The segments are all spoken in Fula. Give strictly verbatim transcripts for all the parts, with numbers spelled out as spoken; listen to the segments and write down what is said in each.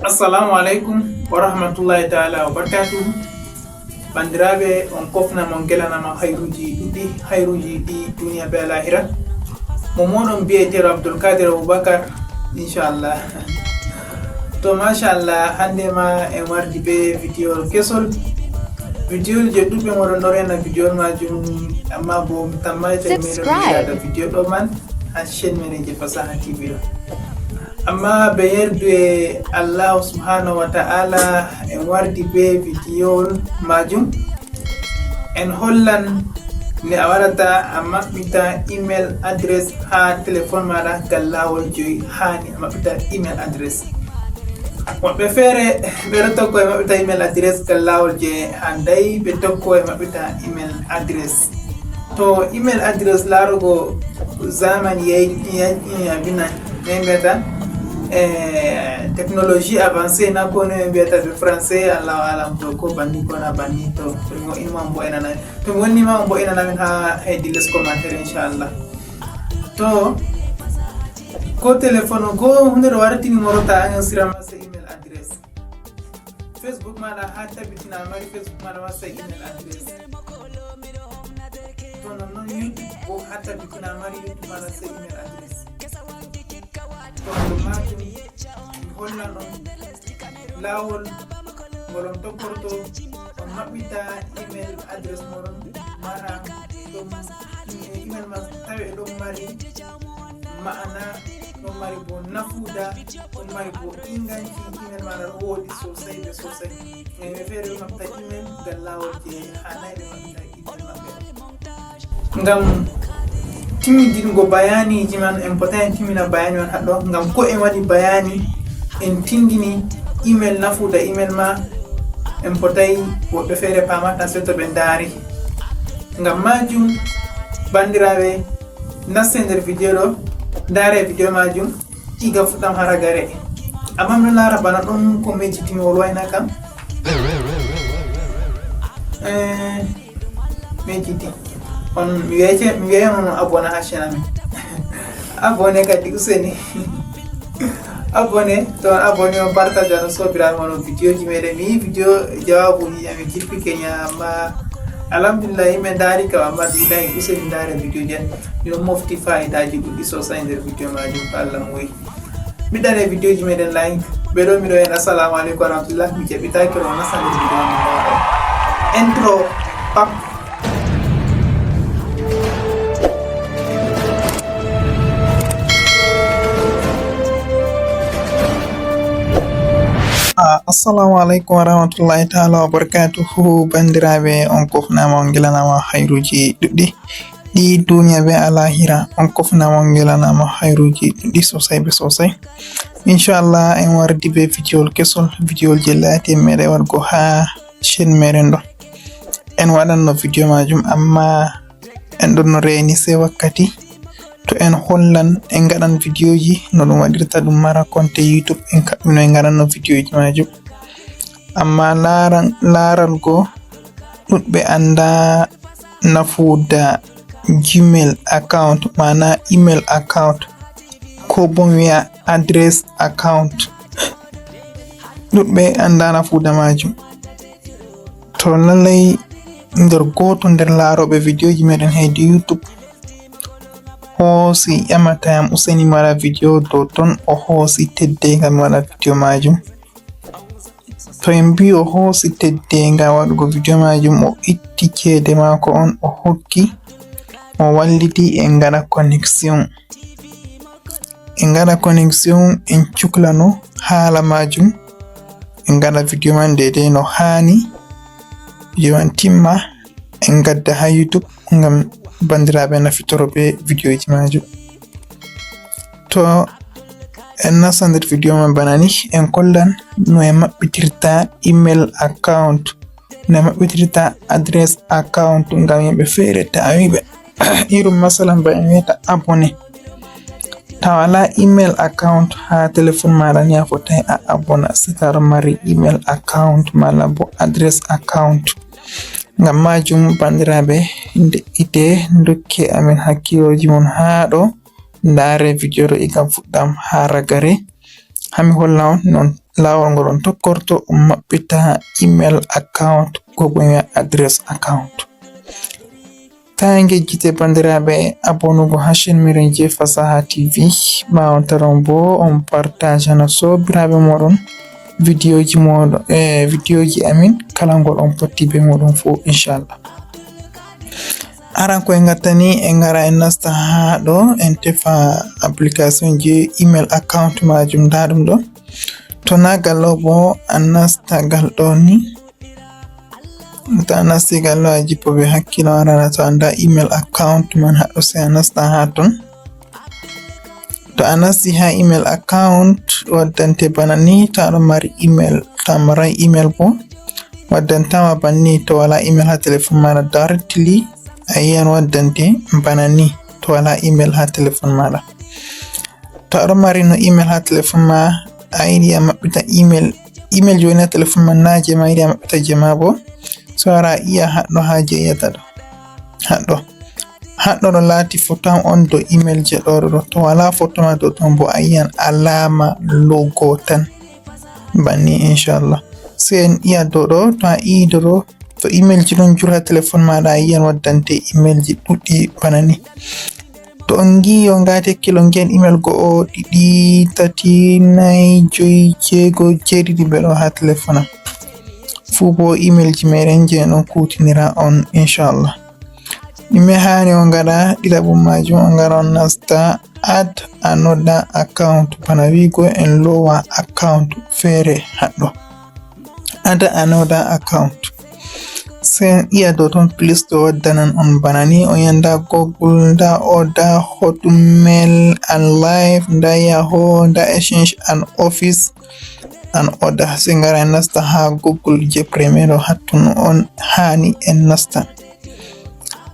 Assalamu alaikum wa rahmatullahi ta'ala wa barakatuhu. Bandiraɓe, on kofna mon gelanama hayruji ɗuɗɗi, hayruji ɗi duniya be lahira. Mo moɗon biyeteɗo Abdul Kadir Abubakar, inshallah. To, mashallah, hande ma en wardi be video kesol. Video je ɗuɗɓe moɗon ɗo rena video majum, amma bo mi tammayta e meɗon Subscribe. Video ɗo man ha chaîne meɗen je Fasaha T V ɗo. Amma be yerdu e Allah subhanahu wa ta'ala en wardi be video majum. En hollan ne a waɗata a maɓɓita email address ha téléphone maɗa gal lawol joyi. Hani a maɓɓita email address. Woɓɓe feere ɓe ɗo tokko e maɓɓita email address gal lawol je handay ɓe tokko e maɓɓita email address. To email address larugo zamani yayi abina ne mbiyata e technologie avancée na ko ne mbiyata be français, Allahu alam, to ko banni ko na banni, to to mo in mo mbo enana to mo ni ma mbo enana min ha hedi les commentaire, inshallah. To ko téléphone ko hunde ɗo wartini morota an sirama se email address. Facebook maɗa ha tabitina mari Facebook maɗa wasa email address. To non non YouTube ko ha tabitina mari YouTube maɗa sa email address. To no majum mi hollan on lawol ngol on tokkorto on maɓɓita email address moɗon, mana ɗum email ma tawi ɗum mari ma'ana, ɗum mari bo nafuda, ɗum mari bo inganci. Email maɗa ɗo woɗi sosai be sosai. E feere ɗum maɓɓita email gal lawol je hanai ɓe maɓɓita email maɓɓe. Ngam timmidingo bayaniji man, en potai en timmina bayani man haɗɗo, ngam ko en waɗi bayani en tindini email, nafuda email ma, en potai woɓɓe feere pamata se to ɓe ndaari. Ngam majum, bandiraɓe, naste nder video ɗo, ndaare video majum iga fuɗɗam haragare. Amma mi ɗo laara bana ɗon ko mejjiti mi wolwayna kam. Eh, mejjiti. On mi wiyete mi wiyan on abona ha chaîne amin. Abone kadi useni. Abone to on abone on partage on sobiraɓe mon video ji meɗen mi yi video jawabuji amin jirpi kenya amma alhamdulillah yimɓe ndaari kam amma billahi useni ndaare video jen. Miɗo mofti fayidaji ɗuɗɗi sosai nder video majum ko Allah moyi. Miɗɗane video ji meɗen like. Ɓe ɗo miɗo en assalamu alaikum warahmatullah mi jaɓɓitaki ɗo nasa nder video min ɗo. Intro pak. Ah, assalamu alaikum warahmatullahi ta'ala wabarakatuhu. Bandiraɓe on kofnama on gilanama hayruji ɗuɗɗi. Ɗi duniya be alahira on kofnama on gelanama hayruji ɗuɗɗi sosai be sosai. Inchallah en wardi be videol kesol videol je lati en meɗai waɗgo ha chaîne meɗen ɗo. En waɗanno video majum amma en ɗonno reni se wakkati. To en hollan en gaɗan videoji no ɗum waɗirta ɗum mara konte youtube en kaɓɓino en gaɗanno videoji majum. Amma laran larango ɗuɗɓe anda nafuda gmail account mana email account ko bo mi wiya adress account. Ɗuɗɓe anda nafuda majum. To lallai nder goto nder laroɓe videoji meɗen hedi youtube hoosi ƴamatayam useni mi waɗa video dow ton o hoosi teddega mi waɗa video majum. To en mbi o hoosi teddenga waɗugo video majum o itti cede mako on o hokki o walliti en gaɗa connexion. En gaɗa connexion en cuklano hala majum. En gaɗa video man dede no hani video man timma en gadda ha youtube ngam bandiraɓe nafitoro be videoji majum. To en nasta nder video man bana ni en kollan no en maɓɓitirta email account no en maɓɓitirta adress account ngam yimɓe feere tawiɓe irum masalan ba en wiyata abonné. Ta wala email account ha telefon maɗa ni a fotai a abona setaɗo mari email account mala bo adress account. Ngam majum bandiraɓe nde ite dokke amin hakkiloji mon ha ɗo. Ndare video ɗo iga fuɗɗam ha ragare. Hami holla on non laawol ngol on tokkorto on maɓɓita email account ko ɓe wi'a address account. Taa ngejjite banndiraaɓe abonugo ha chaîne meɗen je Fasaha T V. Ma on taron bo on partage hana soobiraaɓe moɗon videoji moɗon e videoji amin kala ngol on potti be moɗon fo inchallah. Aran ko en gattani en ngara en nasta ha ɗo en tefa application je email account majum nda ɗum ɗo. To na gal ɗo bo a nasta gal ɗo ni. To a nasti gal ɗo a jippo be hakkilo arana to anda email account man haɗɗo sai a nasta ha ton. To a nasti ha email account waddante bana ni to aɗo mari email to a marai email bo waddantama banni to wala email ha telefon maɗa directly a yiyan waddante bana ni to wala email ha telefon maɗa. To aɗo mari no email ha telefon ma a yiɗi a maɓɓita email email joni ha telefon ma na je ma yiɗi a maɓɓita je ma bo so ara a iya haɗɗo ha je yiyata ɗo haɗɗo haɗɗo ɗo laati photo am on dow email je ɗo ɗo to wala photo ma dow ton bo a yiyan alama logo tan banni inchallah. Sai en iya dow ɗo to a iyi dow ɗo to email ji ɗon jur ha telefon maɗa a yiyan waddante email ji ɗuɗɗi bana ni. To on ngi yo ngati hakkilo ngiyan email go'o ɗiɗi tati nayi joyi jeego jeeɗiɗi ɓe ɗo ha telefon am. Fuu bo email ji meɗen je en ɗon kutinira on inchallah. Ɗume hani on ngaɗa ɗiɗaɓum majum on ngara on nasta add another account bana wigo en lowa account feere haɗɗo. Add another account. Sai en iya dow ton please ɗo waddanan on bana ni on yanda google nda oda hotmail and live nda yahoo nda exchange and office and oda sai ngara en nasta ha google je premier ɗo hattun on hani en nasta.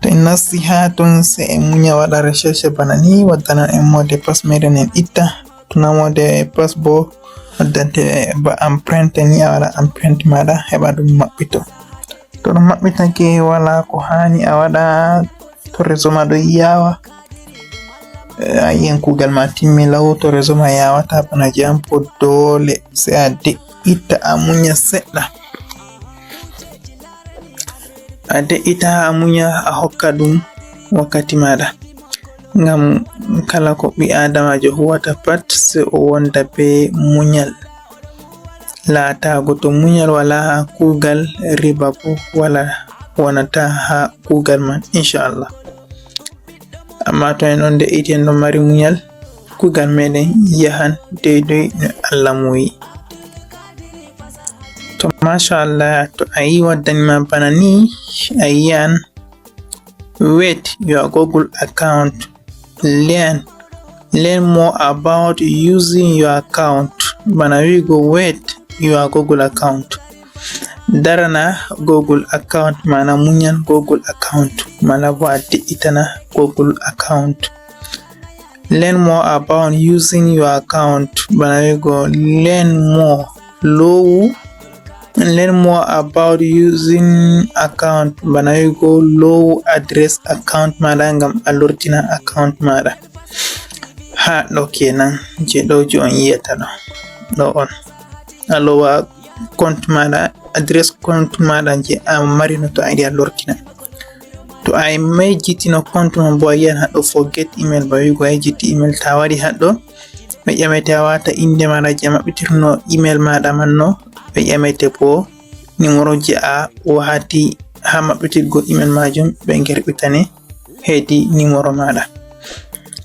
To en nasti ha ton sai en munya waɗa recherche bana ni waddanan en mot de passe meɗen en itta to na mot de passe bo waddante ba empreinte ni a waɗa empreinte maɗa heɓa ɗum maɓɓito. To ɗum maɓɓitake wala ko hani a waɗa to réseau ma ɗo yawa a yiyan kugal ma timmi law to réseau ma yawata bana jampo dole sai a de'itta a munya seɗɗa. A de'ita a munya a hokka ɗum wakkati maɗa ngam kala ko ɓi adamajo huwata pat sai o wonda be munyal. Laatago to munyal wala ha kugal riba bo wala wonata ha kugal man inchallah. Amma to en ɗon de'iti en ɗon mari munyal kugal meɗen yahan deidoi no Allah muyi. To machallah to a yi waddanima bana ni a yiyan wait your google account learn learn more about using your account bana wigo wait your google account darana google account mana munyan google account mana bo a de'itana google account learn more about using your account bana wigo learn more lowu learn more about using account bana wigo lowu address account maɗa ngam a lortina account maɗa ha ɗo kenan je ɗo je on yiyata ɗo ɗo on a lowa compte maɗa adresse compte maɗa je a mari no to a yiɗi a lortina to a majjitino compte ma bo a yiyan haɗɗo forget email ba wigo a yejjiti email ta waɗi haɗɗo ɓe ƴamete a wata inde maɗa je a maɓɓitirno email maɗa man no ɓe ƴamete bo numéro je a wahati ha maɓɓitirgo email majum ɓe gerɓitane hedi numéro maɗa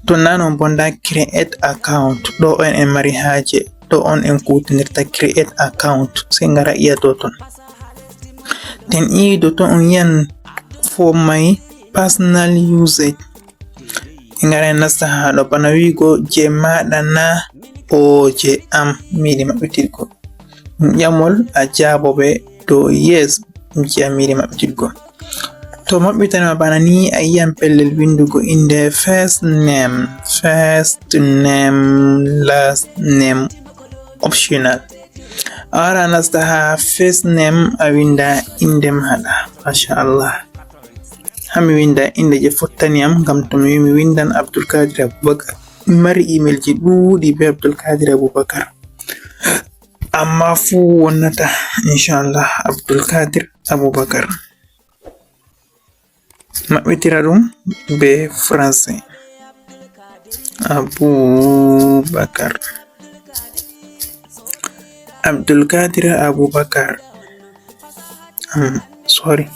to na non bo nda create account ɗo on en mari haje ɗo on en kutinirta create account sai ngara iya to ton ten iwi do ton on yiyan for my personal usage en ngara en nasta ha ɗo bana wigo je maɗa na o je am miɗi maɓɓitirgo ƴamol a jaabo ɓe dow yes ɗum je a miɗi maɓɓitirgo to maɓɓitanima bana ni a yiyan pellel windugo inde first name first name last name optional a wara a nasta ha first name a winda inde maɗa machallah hami winda inde je fottani am ngam to mi wi mi windan abdoulkadir aboubacar mi mari email ji ɗuuɗi be abdoulkadir aboubacar Amma fuu wonnata, inchallah, Abdulkadir Abubakar. Maɓɓitira ɗum be français. Abubakar. Abdulkadir Abubakar. Hmm, sorry.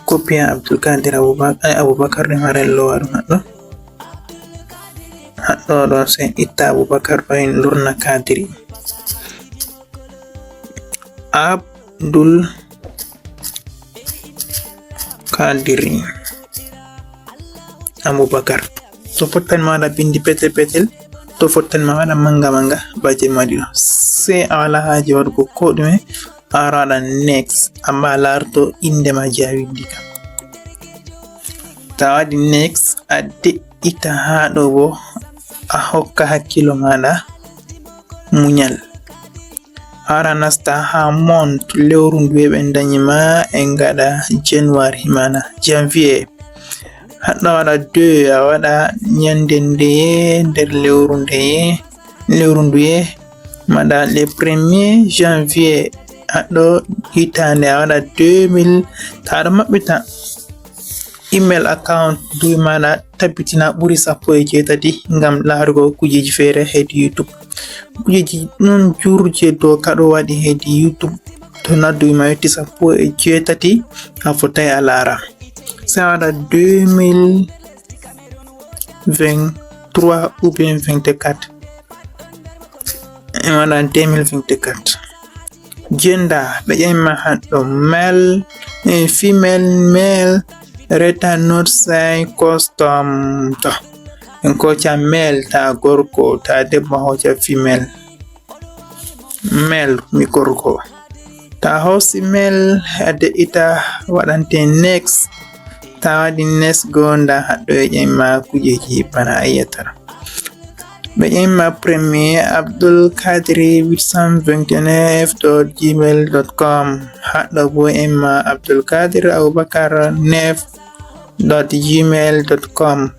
Copier Abdulkadir Abubakar, eh, Abubakar ɗin, haren lowa ɗum haɗɗo. Haɗɗo ɗo, sen itta Abubakar ɗo, en lorna Kadiri. Abdul Kadiri Abubakar. To fottani ma waɗa bindi petel petel, to fottani ma waɗa manga manga, baje maɗi ɗo. Se a wala haaje waɗugo ko ɗume, a wara waɗa next, amma larto inde ma je a windi ka. Ta waɗi next, a de'ita haa ɗo bo, a hokka hakkilo maɗa munyal. A wara nasta haa mont, lewru nduye ɓe danyi ma, en ngaɗa January mana janvier. Haɗɗo a waɗa deux, a waɗa nyande ndeye nder lewru ndeye, lewru nduye, maɗa le premier janvier. Haɗɗo hitaande a waɗa deux mille, ta aɗo maɓɓita email account duuɓi maɗa tabbitina ɓuri sappo e jeetati ngam laarugo kujeji feere hedi YouTube. Kujeji non jur je doka ɗo waɗi hedi YouTube, to na duuɓi ma yotti sappo e jeetati, a fotai a laara. Sai a waɗa deux mille vingt-trois ou bien vingt-quatre. En waɗa deux mille vingt-quatre. Gender, ɓe ƴami ma haɗɗo male, eh, female, male, reta not say custom. To, en koca male ta gorko, ta debbo a hoca female. Male mi gorko. Ta hosi male, a de'ita waɗante next. Ta waɗi next go, nda haɗɗo e ƴami ma kujeji bana a yi'ata. Ɓe ƴami ma premier abdulkadiri huit cent vingt-neuf dot gmail dot com. Haɗɗo bo ƴami ma abdulkadir abubakar neuf dot gmail dot com.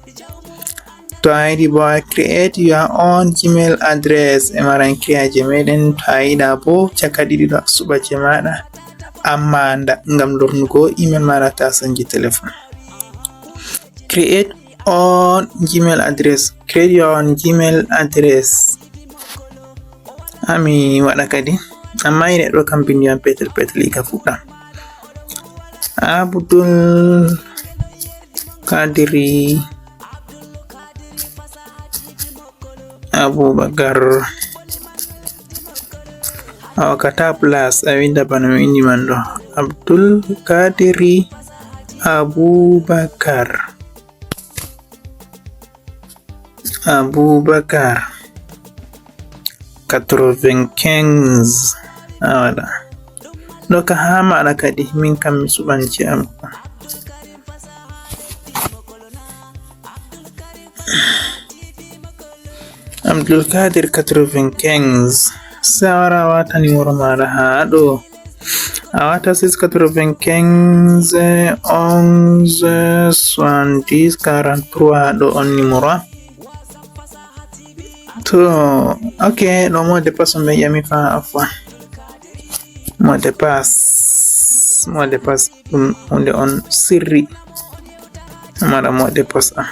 To a yiɗi bo a create your own Gmail address, e maran create je meɗen. To a yiɗa bo caka ɗiɗi ɗo a suɓa je maɗa, amma anda ngam lornugo email maɗa ta sanji téléphone. Create own Gmail address. Create your own Gmail address. Ami waɗa kadi, amma ine ɗo kam bindi am petel petel ika fuɗɗa. Abdul Kadiri Abubakar. Awa kata plus a winda bana mi windi man ɗo. Abdul Kadiri Abubakar. Abubakar. Quatre-vingt-quinze. A waɗa. Ɗo ka haa maɗa kadi, min kam mi suɓan je am. Abdulkadir quatre-vingt-quinze. Sai a wara a wata numéro maɗa haa ɗo. A wata six quatre-vingt-quinze, onze, soixante-dix, quarante-trois, ɗo on numéro. To, ok, ɗo mot de passe on ɓe ƴami fa, afwan. Mot de passe, mot de passe ɗum hunde on sirri. Mara mot de passe am.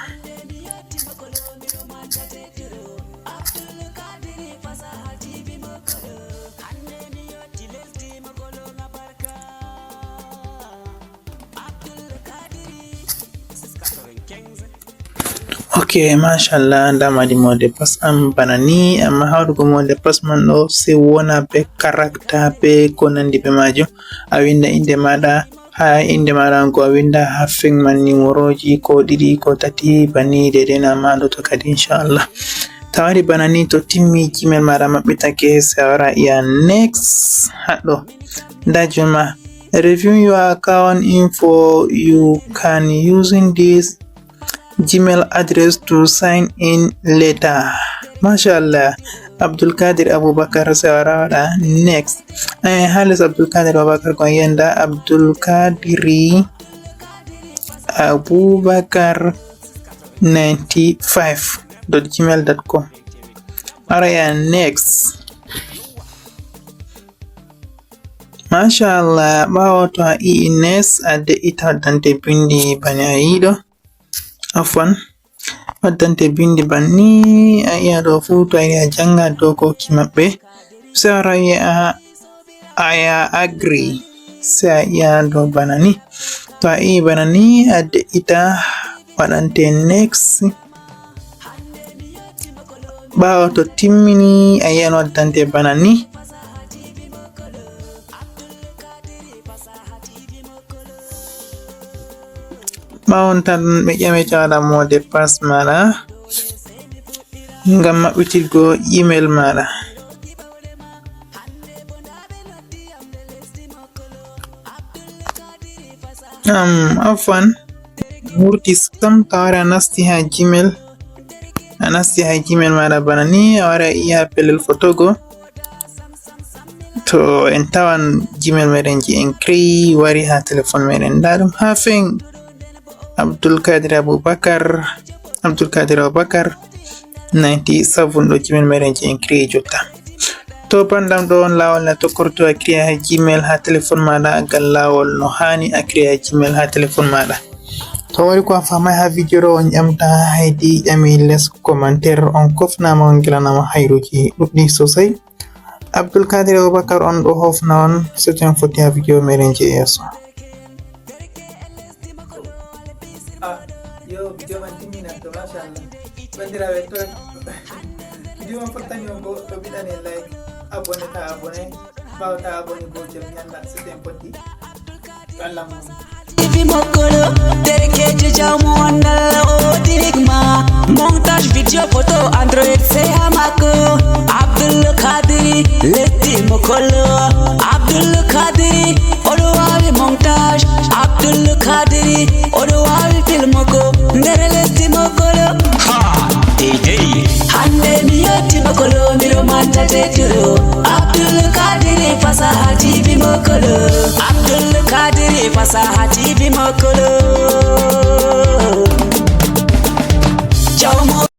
Ok, mashallah, nda madi mot de passe am bana ni, amma hawrugo mot de passe man ɗo sai wona be character be ko nandi be majum. A winda inde maɗa, ha inde maɗa go a winda ha fin man numéroji ko ɗiɗi ko tati bani dede na ma ɗo to kadi, inshallah. Ta waɗi bana ni, to timmi Gmail maɗa maɓɓitake, sai a wara iya next haɗɗo. Nda juma, review your account info, you can using this Gmail address to sign in later. Mashallah. Abdulkadir Abubakar, sai a wara waɗa next. Eh, halis Abdulkadir Abubakar ko yenda Abdulkadiri Abubakar ninety-five dot gmail dot com. Ara ya next. Machallah, ɓaawo to a yi'i next, a de'ita waddante bindi bana a yi'i ɗo. Afwan, waddante bindi banni, a yi'a ɗo fu, to a yiɗi a janga dokoki maɓɓe. Sey a wara a yi'a, a yi'a agree. Sey a yi'a ɗo bana ni. To a yi'i bana ni, a de'ita waɗante next. Ɓaawo to timmini, a yi'an waddante bana ni. Ɓaawo on tan ɓe ƴami a waɗa mot de passe maaɗa ngam maɓɓitirgo email maaɗa. Am, afwan. Wurti sam, to a wari a nasti ha Gmail. A nasti ha Gmail maaɗa bana ni, a wari a yi'a pellel fotogo. To en tawan Gmail meɗen je en crée wari ha téléphone meɗen. Nda ɗum ha fen. Abdul Kadir Abubakar, Abdul Kadir Abubakar ninety-seven ɗo Gmail meɗen je en crée jotta. To banndam, ɗo on laawol na tokkorto a crée ha Gmail ha téléphone maaɗa, gal laawol no haani a crée ha Gmail ha téléphone maaɗa. To wari ko a faamay ha video ɗo, on ƴamta haydi ƴami les commentaire. On kofnaama, on ngilanama hayruji ɗuɗɗi sosai. Abdul Kadir Abubakar on ɗo hofna on, so to en fotti ha video meɗen je yeeso. Ah, yo, video man timminan to, machallah. Banndiraaɓe, to video man fottani on bo, to mbiɗan en like, abonné ta abonné, ɓaawo ta abonné bo, jam ñalla, so to en potti. Ko Allah mo. T V Mokolo, derekeejo jawmu on Alla o dirigma. Montage video photo Android sey ha makko. Abdul Kadiri, lesdi Mokolo. Abdul Kadiri, oɗo waawi montage. Abdul Kadiri, oɗo waawi filmugo nder lesdi Mokolo. Ha, deydey. Hannde mi yotti Mokolo, miɗo manta tedduro. Abdul Kadiri, fasaha T V Mokolo. Abdul Kadiri, fasaha T V Mokolo. Jawmo